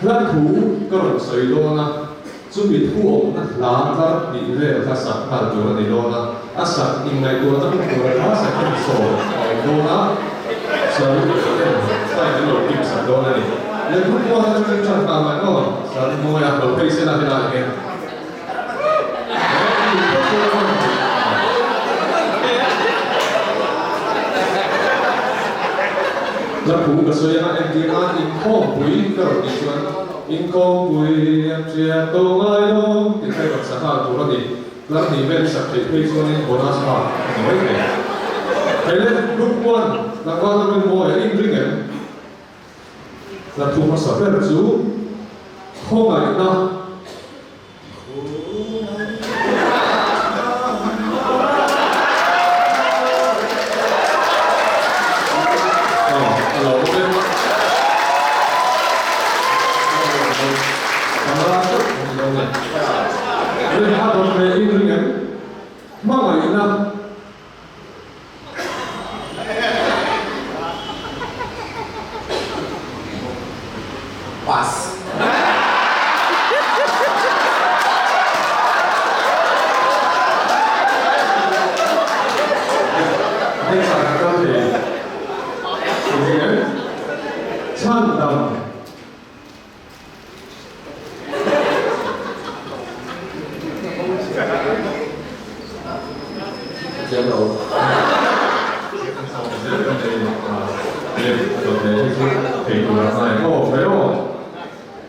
Hla thu ka rawn sawi dawn a, chumi thu awmna hla tlar hnih vel kha sak nghal tur a ni dawn a, a sak inngaihtuahna hun tura hla second sawn a awm dawn a, sawi ten sign an lo kim sak dawn a ni. Le group one atangin tan nghal mai aw, Sir Mawia lo phei sela helai hian. Hla thu ka sawi anga entir a inkhawmpui ka rawn tih chuan inkhawmpui an hriat tawh ngai lo tih kha i rawn sa nghal tur a ni. Tlar hnih vel i sak theih phei chuanin bonus mark a ni mai thei. Hei le group one tlangval te rinmawi a inring em? Hla thu hmasa ber chu khawngaihna. Hmangaihna. Pass. Next ah kan kal thei. Engtin em? Chhandam.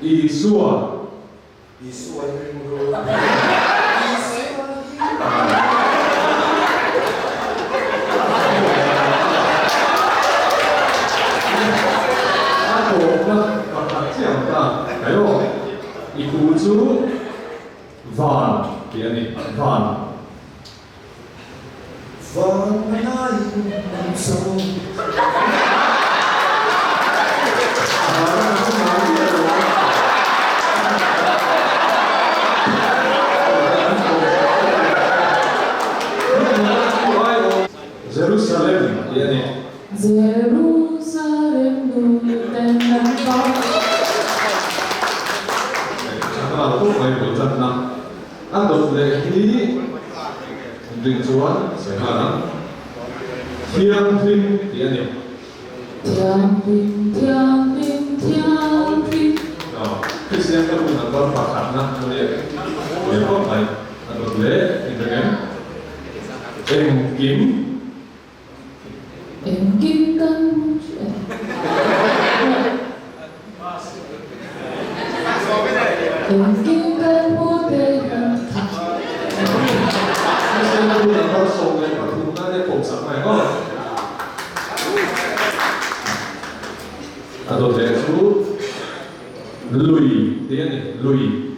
Isua. Isua hi ring ru. Isua hi. A tawpna pakhat chiah ang ta. Kai aw, i thu chu van tih a ni, van. Van hmaiin min cho. Jerusalem tih a ni. Jerusalem nuten an va. Tha khawp mai bul chatna a dawt leh hi ring chuan sawi nghal ang. Thianghlim tih a ni. Thianghlim, thianghlim, thianghlim. Aw, Kristian ka nu number pakhatna a ni ve khawp mai. A dawt leh inring em? Engkim. Engkim kan hmu thin. Engkim kan hmu thei kan tha. A dawt leh chu lui tih a ni, lui.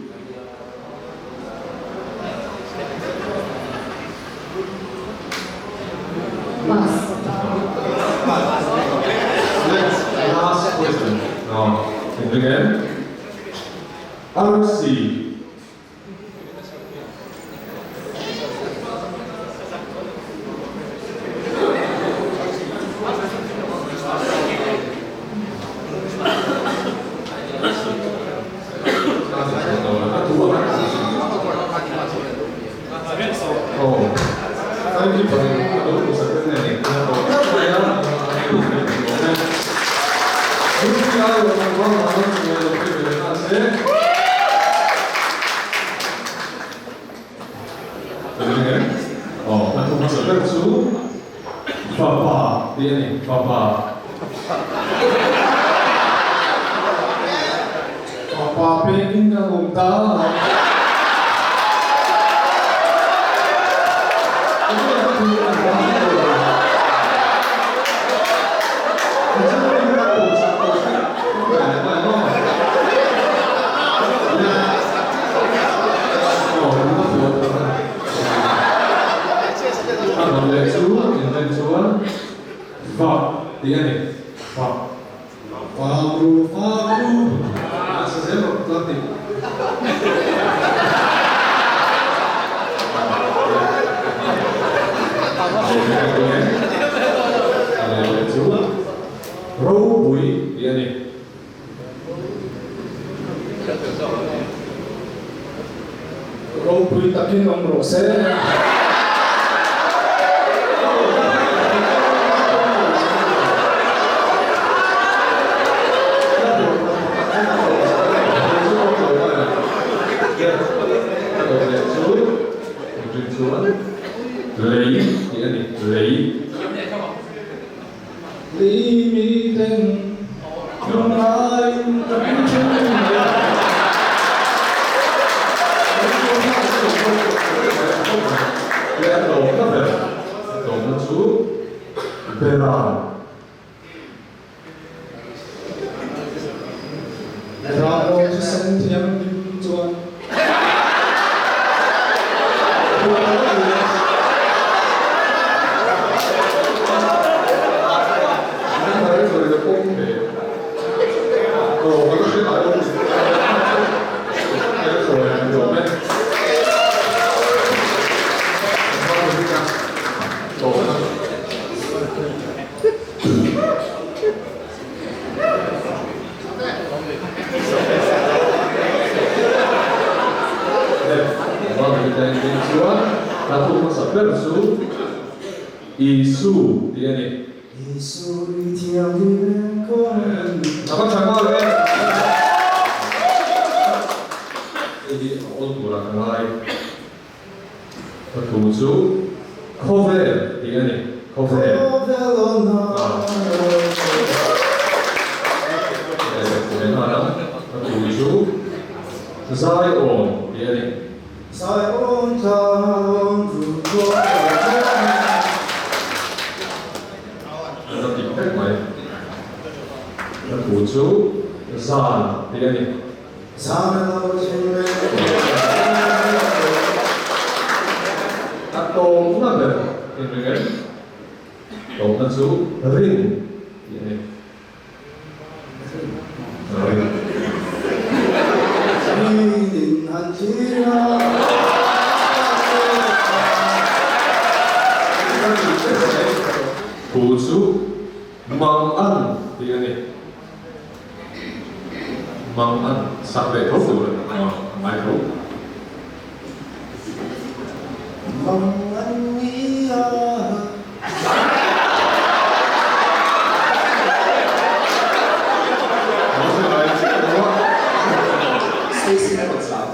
Next last question engtin nge arsi Fapa tih a ni, fapa. Fapa pengin ka awm ta. A dawt leh chu inren chuan vak tih a ni, vak. Vak ru, vak ru. A sa zel rawh tlar tih. Ropui takin awm rawh se. Lei tih a ni, lei. Lei mi ten tlawmngaiin ka hmu then mai a. Leh a tlawmna ber, a tlawmna chu Bera. Ramo thisen thianghlim chuan Isu tih a ni. Isu i thianghlim kawngin. A va tha nghal em? Hei hi a awl tur a ka ngai. Ka thu chu khawvel tih a ni, khawvel. Khawvel aw na Ka thu chu Zion tih a ni. Zion tlang ru Ka ti vek mai. Ka thu chu Zan tih a ni. A tawpna ber inring em? Tawpna chu rin tih a ni. Rin. Thu chu mang an tih a ni. Mang an sak leh tho tur a ni a, a ngai tho. Mang an ni a. Stacy a rawn zam.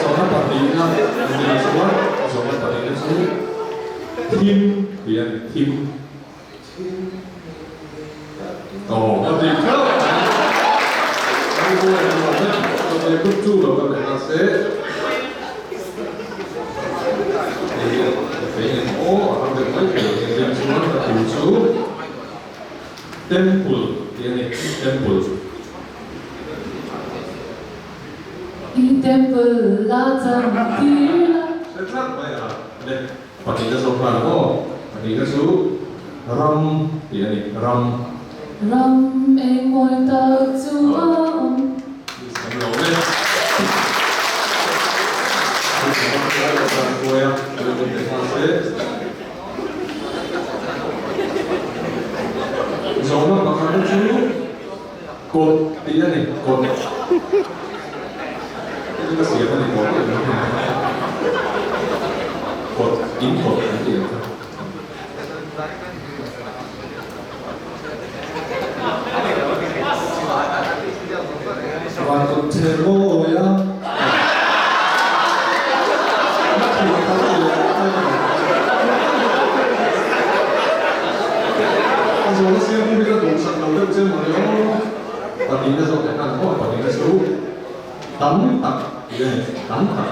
Zawhna pahnihna a ni chuan zawhna pahnihna chu Thim tih a ni, thim. Aw, a dik hlauh mai. Kan buai ang lo vek, ka ve group chu lo ka leh ta se. Hei hi ka fei em aw, a har deuh mai thei ang em chuan ka thu chu Temple tih a ni, Temple. I temple la chang tir la. Hre tlat mai a le. Pahnihna zawk nghal ang aw. Pahnihna chu ram tih a ni, ram. Ram engmawi tak chu a awm. Kan lo le. Kuai a, kuai awm leh nghal se. Zawhna pakhatna chu. Kawt tih a ni, kawt. Hei chu ka siam a ni tawh tih ang hian. Kawt, in kawt an tih ang kha. Van kawt thel mawi a. A zawhna siam hi ka duhsak lo deuh che maw le aw. Pahnihna zawk leh nghal maw pahnihna chu tam tak tih a ni, tam tak.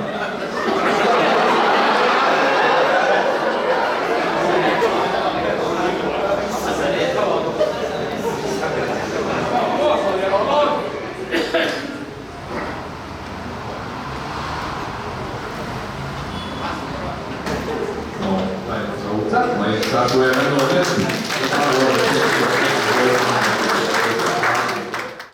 Aw, a inzo tlat mai. Sakue kan nuam e.